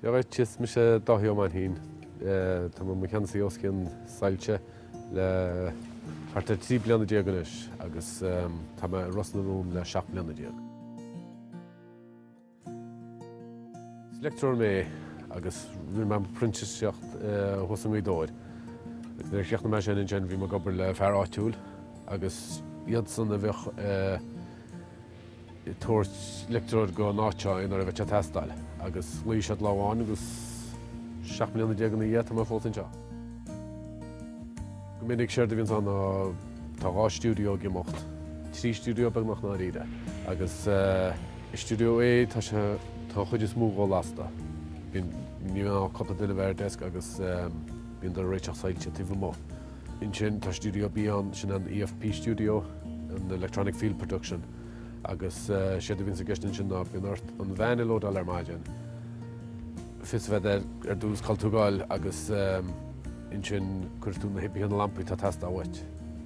Dia dhuit, is mise Dáithí Ó Mainchín. Tá mé i mo cheannasaí os cionn soilse le thart ar 13 bliana anois agus tá mé i Ros na Rún le 17 bliana. Is leictreoir mé agus rinne mé mo phrintíseacht thuas i nGaoth Dobhair. Agus nuair a chríochnaigh mé sin ansin bhí mé ag obair le fear áitiúil agus iadsan a bheadh ag tabhairt leictreoir go an áit seo aon uair a bheadh sé ag teastáil agus ghlaoigh siad lá amháin agus 17 mbliana ina dhiaidh tá mé fós anseo. Go minic séard a bhíonns ann ná tá dhá stiúideo ag imeacht, trí stiúideo beagnach i ndáiríre, agus i stiúideo A tá sé, tá an chuid is mó dhó lasta. Bíonn, ní bhíonn ach cúpla duine a bheith ar desk agus bíonn ag réiteach soilse taobh amuigh. Ansin tá Studio B ann, sin an EFP Studio, an Electronic Field Production, agus séard a bhíonns i gceist ansin ná bíonn ort an veain a lódáil ar maidin, fios a bheith agat ar dtús cá bhfuil tú ag goil agus ansin cuirfidh tú na hibithe na lampaí atá ag teastáil uait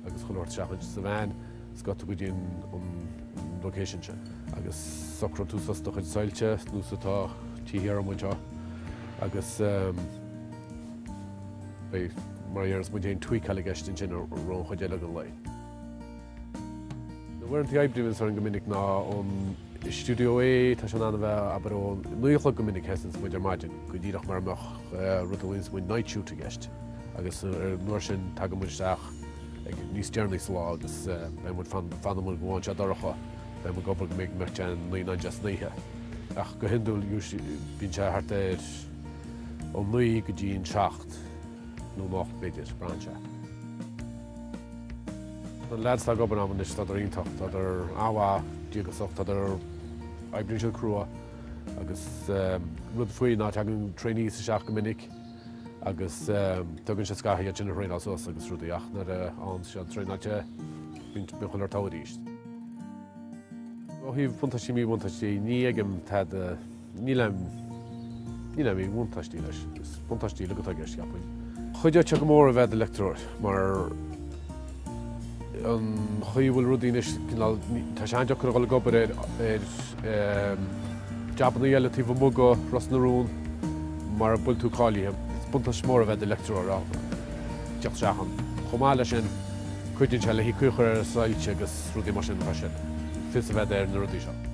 agus chuile shórt isteach sa veain is gabhfaidh tú go dtí an location sin agus socróidh tú suas do chuid soilse nós atá taobh thiar amuigh anseo agus Beidh, mar a deireanns muid féin, tweakáil i gceist ansin ar an chuid eile den lae. Na uaireanta oibre a bhíonns orainn go minic ná ón Studio A, tá sé in ann a bheith, abair, ó 9 a chlog go minic thosaíonns muid ar maidin, go díreach mar a mbeadh rud a ghlaonns muid night shoot i gceist. Agus ar an uair sin tagann muid isteach ag níos deireanaí sa lá agus beidh muid, fanann muid go bhfágann sé dorcha, beidh muid ag obair go mbeidh sé 9 nó 10 san oíche. Ach go hiondúil usually bíonn sé thart ar Ó 9 go dtí an 7 nó an 8 b'fhéidir, braitheann sé. Na lads atá ag obair a'm anois, tádar iontach, tádar an-mhaith, díograiseach, tádar, oibríonn siad crua agus rud faoi ná tagann trainees isteach go minic agus tugann sé scaitheamh iad sin a thraenáil suas agus rudaí ach nuair a fhaigheann siad traenáilte bíonn chuile shórt togha arís. Ó thaobh buntáistí míbhuntáistí, ní fheicim tada. Níl aon, níl aon mhíbhuntáistí leis. Is buntáistí uilig atá i gceist, cheapfainn. Chuideodh sé go mór a bheith i do leictreoir mar an chaoi a bhfuil rudaí anois, cineál, tá sé an-deacair a dhul ag obair ar, ar jabannaí eile taobh amuigh de Ros na Rún mara bhfuil tú cáilithe. Is buntáiste mór a bheith i do leictreoir a theacht isteach ann. Chomh maith leis sin, cuidíonn sé le caoi a chur ar soilse agus rudaí mar sin freisin. Fios a bheith ar na rudaí seo.